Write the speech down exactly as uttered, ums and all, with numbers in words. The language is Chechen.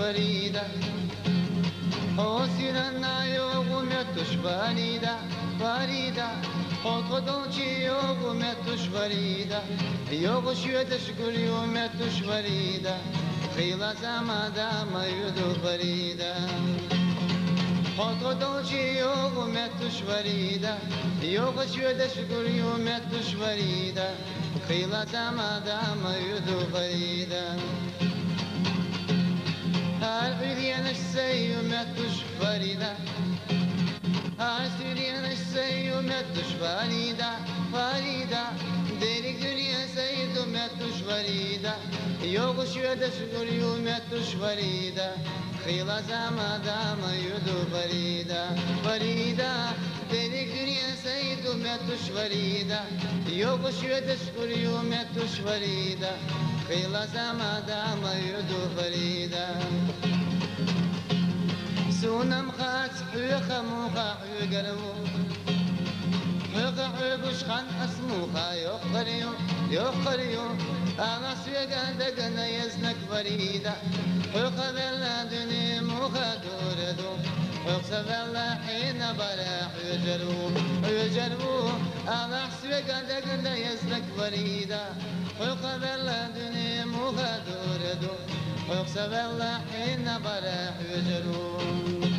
Фарида. Хьо сирана йогӀу меттуш, Фарида, Фарида. Хьо тхо долчи йогӀу меттуш, Фарида. ЙогӀу шуьдаш гур ю меттуш, Фарида. Хила зама дама юду, Фарида. Хьо тхо долчи йогӀу меттуш, Фарида. ЙогӀу шуьдаш гур ю меттуш, Фарида. Хила зама дама юду, Фарида. Гьар уьлиянаш сайю меттуш, Фарида. Гьар уьлиянаш сайю меттуш, Фарида, Фарида. Дерриг дуьнья сайду меттуш, Фарида. ЙогӀу шуьдаш гур ю меттуш, Фарида. Хила зама дама юду, Фарида, Фарида. Дерриг дуьнья сайду меттуш, Фарида. ЙогӀу шуьдаш гур ю меттуш, Фарида. Хила зама дама юду, Фарида. Суна ма хац хьоха муха хьоьгар ву. Хьоха хьоьгуш хан ас муха йохкар ю, йохкар ю. Аллахь, соьга дагна езна, Фарида. Хьоха велла дуьне муха дураду. Хьоха са велла хьена бара хьоьжар ву, хьоьжар ву. Аллахь, соьга дагна езна, Фарида. Хьоха велла дуьне муха дураду. Хьоха са велла хьена бара хьоьжар ву.